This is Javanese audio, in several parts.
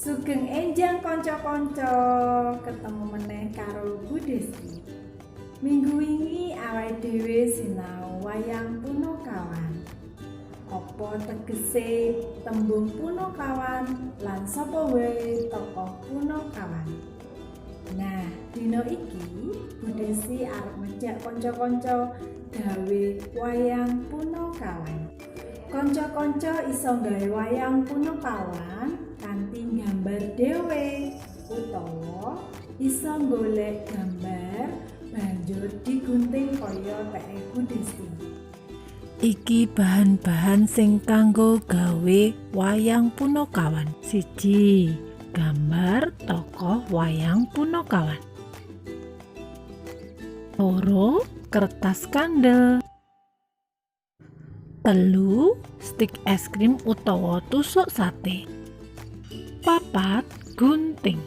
Sugeng enjang kanca-kanca, ketemu meneh karo Bu Desti. Minggu wingi awake dhewe sinau wayang Punakawan. Apa tegese tembung Punakawan lan sapa wae tokoh Punakawan? Nah, dina iki Bu Desti arep ngejak kanca-kanca gawe wayang Punakawan. Kanca-kanca iso gawe wayang Punakawan kanthi gambar dhewe utawa iso golek gambar banjur digunting kaya teke Bu Desti. Iki bahan-bahan sing kanggo gawe wayang Punakawan. 1. Gambar tokoh wayang Punakawan. 2. Kertas kandel. 3. Stik es krim utawa tusuk sate. 4. Gunting.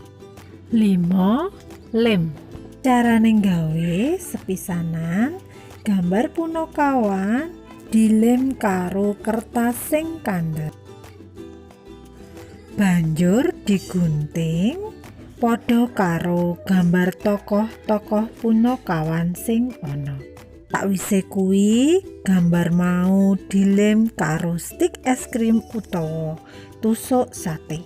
5. Lem. Carane gawe sepisanan gambar Punakawan dilem karo kertas sing kandel. Banjur digunting padha karo gambar tokoh-tokoh Punakawan sing ana. Sakwise kuwi, gambar mau dilem karo stik es krim utawa tusuk sate.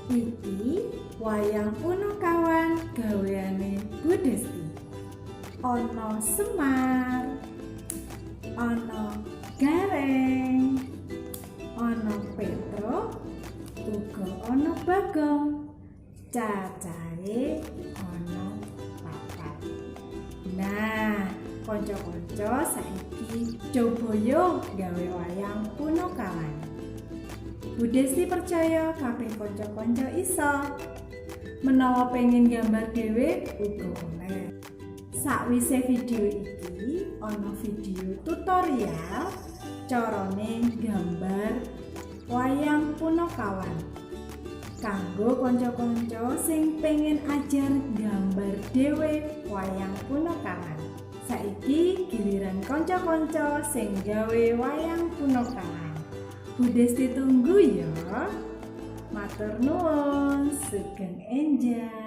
Iki wayang Punakawan gaweane Bu Desti. Ana Semar, ana Gareng, ana Petruk, uga ana Bagong. Cacahe ana 4. Nah, kanca-kanca saiki coba yo gawe wayang Punakawan. Bu Desti percaya kabeh kanca-kanca iso. Menawa pengen gambar dhewe uga oleh. Sakwise video iki ana video tutorial carane gambar wayang Punakawan. Kanggo kanca-kanca sing pengen ajar gambar dhewe wayang Punakawan. Saiki giliran kanca-kanca sing gawe wayang Punakawan. Bu Desti tunggu ya. Matur nuwun, sugeng enjang.